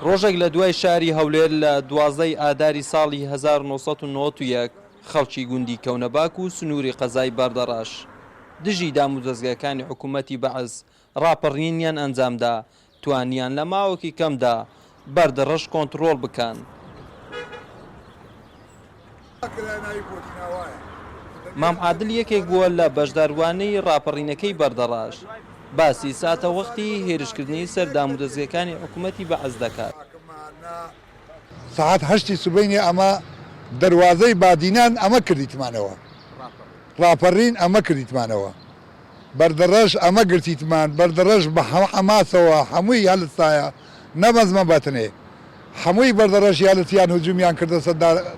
ڕۆژێک لە دوای شاری هەولێر لە 12 ی ئاداری ساڵی 1991 خەڵکی گوندی کەونەباک و سنووری قەزای بەردەڕەش دژی دامودەزگاکانی حکوومەتی بەعس ڕاپەڕینیان ئەنجامدا، توانیان لە ماوەکی کەمدا بەردەڕەش کۆنتڕۆڵ بکەن. مام عادل یەکێک بووە لە بەشداربووانی ڕاپەڕینەکەی بەردەڕەش، باسی ساتەوەختی هێرشکردنی سەر دامودەزگەکانی حکومەتی بەعس دەکات. سەعات هەشتی سبەینێ ئەمە دەروازەی بادینان ئەمە کردیتمانەوە، ڕاپەڕین ئەمە کردیتمانەوە. بەردەڕەش ئەمە گرتیتمان بەردەڕەش بە حەماسەوە حەمووی هەلستایە نەبەزمە بەتنێ حەمووی بەردەڕەشی هەلستیان هجومیان کردە سەر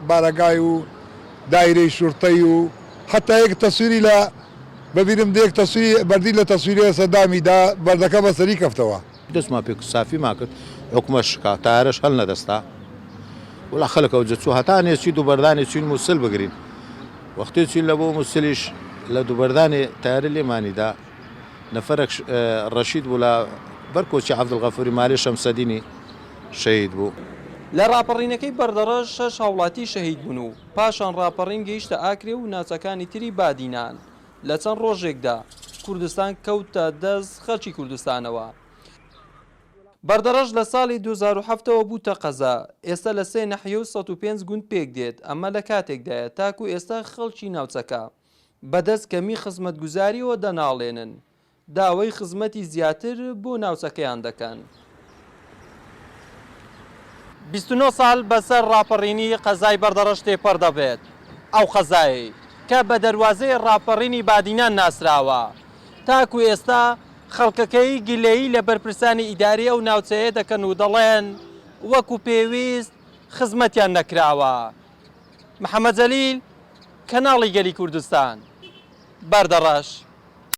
بارەگای و دایرەی شورتەی و حەتا یەک تەسویری لە بەبیرم دێ یەک تەسویری بەردی لە تەسویرێ سەدامی دا بەردەکە بە سەری کەفتەوە. دەستمان پێ کرد سافیمان کرد حکومەت شکا تارەش هەلنەدەستا وەڵا خەلک ئەوجە چوو هەتا نێچی دووبەردانی چوین موسل بگرین. وەختی چوین لە بۆ موسلیش لە دوبەردانی تەیارە لێمانی دا نەفەرەک ڕەشید بوو لە بەر کۆچی عەبدولغەفوری مالێ شەمسەدینی شەهید بوو. لە ڕاپەڕینەکەی بەردەڕەش شەش هاوڵاتی شەهید بوون و پاشان ڕاپەڕین گەیشتە ئاکرێ و ناوچەکانی تری بادینان. لە چەند ڕۆژێکدا کوردستان کەوتە دەست خەڵکی کوردستانەوە. بەردەڕەش لە ساڵی 2007 ەوە بووتە قەزا، ئێستا لە سێ ناحیە و 105 گوند پێکدێت، ئەمە لە کاتێکدایە تاکو ئێستا خەڵکی ناوچەکە بەدەست کەمی خزمەتگوزارییەوە دەناڵێنن، داوای خزمەتی زیاتر بۆ ناوچەکەیان دەکەن. 29 ساڵ بەسەر ڕاپەڕینی قەزای بەردەڕەش تێپەڕ دەبێت، ئەو قەزایەی کە بە دەروازەی ڕاپەڕینی بادینان ناسراوە، تاکو ئێستا خەڵکەکەی گلەیی لە بەرپرسانی ئیداری ئەو ناوچەیە دەکەن و دەڵێن، وەکو پێویست خزمەتیان نەکراوە. محەمەد جەلیل، کەناڵی گەلی کوردستان، بەردەڕەش.